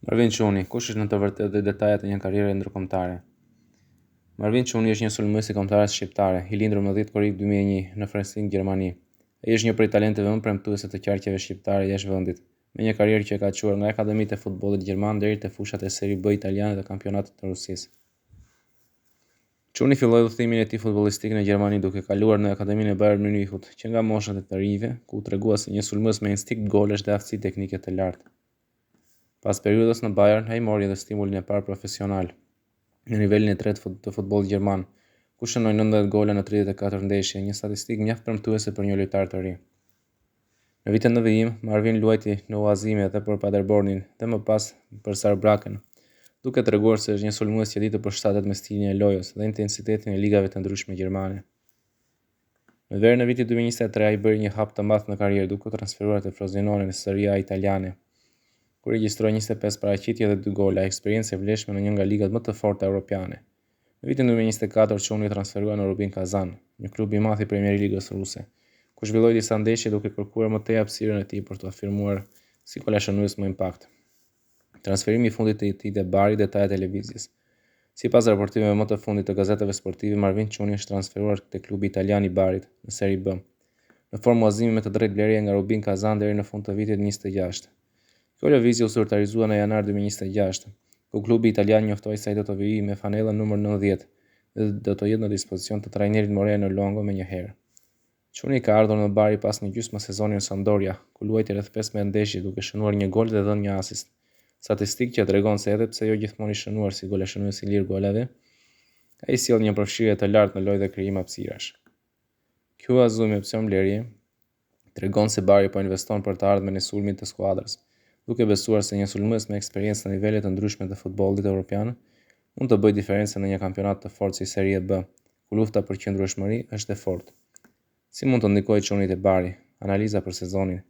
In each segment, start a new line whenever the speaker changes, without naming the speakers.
Marvin Çuni, kush është në të vërtetë dhe detajet e një karriere ndërkombëtare. Marvin Çuni është një sulmues i kombëtares shqiptare, i lindur më 10 korrik 2001 në Freising, Gjermani. Ai është një prej talenteve më premtuese të qarqeve shqiptare jashtë vendit, me një karrierë që e ka çuar nga akademitë e futbollit gjerman deri te fushat e Serie B italiane dhe kampionatit të Rusisë. Çuni filloi udhëtimin e tij futbollistik në Gjermani duke kaluar në akademinë e Bayern Munichut që nga moshat e të rinjve, ku u tregua si një sulmues me instinkt golësh dhe aftësi teknike të lartë. Pas periudhës në Bayern, ai mori edhe stimulin e parë profesional në nivelin e tretë të futbollit gjerman, ku shënoi 19 gola në 34 ndeshje, një statistikë mjaft premtuese për një lojtar të ri. Në vitet në vijim, Marvin luajti në huazime edhe për Paderbornin dhe më pas për Saarbrücken, duke treguar se është një sulmues që di të përshtatet me stilin e lojës dhe intensitetin e ligave të ndryshme gjermane. Në verën e vitit 2023 ai bëri një hap të madh në karrierë duke u transferuar te Frosinone në Serie A italiane, ku regjistroi 25 paraqitje dhe 2 gola, eksperiencë e vlefshme në një nga ligat më të forta europiane. Në vitin 2024 Çuni u transferua në Rubin Kazan, një klub i madh i Premier Ligës ruse, ku zhvilloi disa ndeshje duke kërkuar më tej hapësirën e tij për t'u afirmuar si golashënues më impakt. Transferimi i fundit i tij te Bari, detajet e lëvizjes. Sipas raportimeve më të fundit të gazetave sportive, Marvin Çuni është transferuar te klubi italian i Barit, në Serie B, në formë huazimi me të drejtë blerje nga Rubin Kazan deri në fund të vitit 26. Kjo lëvizje u zyrtarizua në janar 2026, ku klubi italian njoftoi se ai do të vijë me fanellën numër 90 dhe do të jetë në dispozicion të trajnerit Moreno Longo menjëherë. Çuni ka ardhur në Bari pas një gjysmë sezoni në Sampdoria, ku luajti rreth 15 ndeshje duke shënuar një gol dhe dhënë një asist. Statistikë që tregon se edhe pse jo gjithmonë i shënuar si golashënues i lirë golave, ai sjell një përfshirje të lartë në lojë dhe krijim hapësirash. Ky huazim me opsion blerje tregon se Bari po investon për të ardhmen e sulmit të skuadrës, duke besuar se një sulmues me eksperiencë në nivele të ndryshme të futbollit evropian mund të bëjë diferencën në një kampionat të fortë si Serie B, ku lufta për qëndrueshmëri është e fortë. Si mund të ndikojë Çuni te Bari? Analiza për sezonin.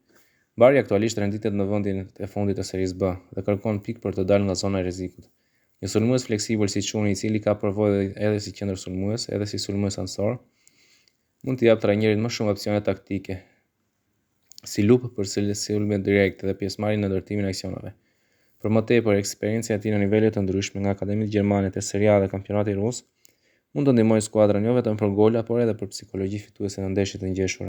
Bari aktualisht renditet në vendin e fundit të Serisë B dhe kërkon pikë për të dalë nga zona e rrezikut. Një sulmues fleksibël si Çuni, i cili ka përvojë edhe si qendër sulmues, edhe si sulmues anësor, mund t'i japë trajnerit më shumë opsione taktike, si lupë për sulme direkte dhe pjesëmarrje në ndërtimin e aksioneve. Për më tepër, eksperienca e tij në nivele të ndryshme nga akademitë gjermane te Serie A dhe kampionati rus mund të ndihmojë skuadrën jo vetëm për gola, por edhe për psikologji fituese në ndeshje të ngjeshura.